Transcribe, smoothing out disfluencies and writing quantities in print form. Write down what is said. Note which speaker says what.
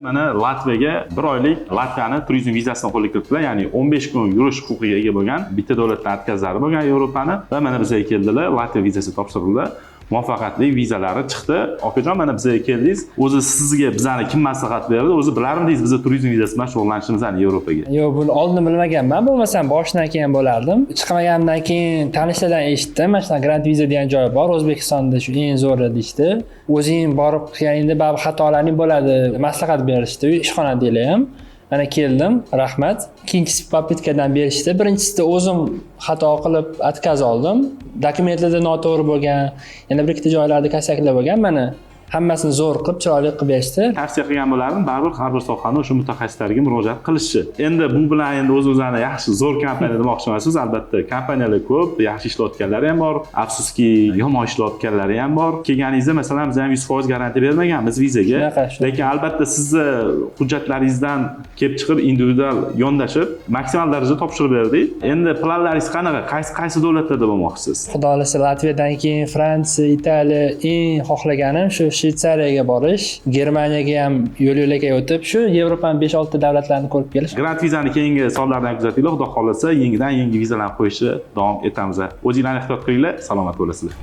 Speaker 1: Mana Latviyaga bir oylik Latviyani turizm vizasini qo'lga kiritdilar, ya'ni 15 kun yurish huquqiga ega bo'lgan bitta davlatdan отказ lari bo'lgan Yevropani va mana bizga keldilar, Latviya vizasi topshirildi. Muvaffaqiyatli vizalari chiqdi. Okajon, mana bizga keldingiz. O'zi sizga bizani kim maslahat berdi? O'zi bilarmidingiz biza turizm vizasi bilan shug'ullanishimizni Yevropaga?
Speaker 2: Yo'q, buni oldin bilmaganman. Bo'lmasam boshidan keyin bo'lardim. Chiqmaganimdan keyin tanishlardan eshitdim. Mana shunaqa Grand Viza degan joy bor O'zbekistonda, shu eng zo'ri deyishdi. O'zing borib qilganingda baribir xatolaring bo'ladi. Maslahat berishdi ishxonadagilar ham. Mana keldim, rahmat. Ikkinchi попытка dan berishdi. Birinchisida o'zim xato qilib отказ oldim. Dokumentlarda noto'g'ri bo'lgan, yana bir ikkita joylarda косяк lar bo'lgan. Mana hammasini zo'r qilib, chiroyli qilib berishdi.
Speaker 1: Tavsiya qilgan bo'lardim, baribir har bir sohani o'sha mutaxassislariga murojaat qilishi. Endi bu bilan endi o'z o'zlarini yaxshi, zo'r kompaniya demoqchi emassiz. Albatta, kompaniyalar ko'p, yaxshi ishlayotganlari ham bor, afsuski, yomon ishlayotganlari ham bor. Kelganingizda, masalan, biz ham 100% garantiya bermaganmiz vizaga.
Speaker 2: Shunaqa, shunaqa.
Speaker 1: Lekin albatta sizni hujjatlaringizdan kelib chiqib, individual yondashib, maksimal darajada topshirib berdik. Endi planlaringiz qanaqa? Qaysi qaysi davlatlarda bo'lmoqchisiz?
Speaker 2: Xudo xohlasa, Latviyadan keyin Fransiya, Italiya, eng xohlaganim shu Shvetsariyaga borish, Germaniyaga ham yo'l yo'lakay o'tib, shu Yevropani 5-6 davlatlarini ko'rib kelish.
Speaker 1: Grand vizani keyingi sonlardan kuzatinglar. Xudo xohlasa, yangidan yangi vizalarni qo'yishni davom etamiz. O'zinglarni ehtiyot qilinglar, salomat bo'lasizlar.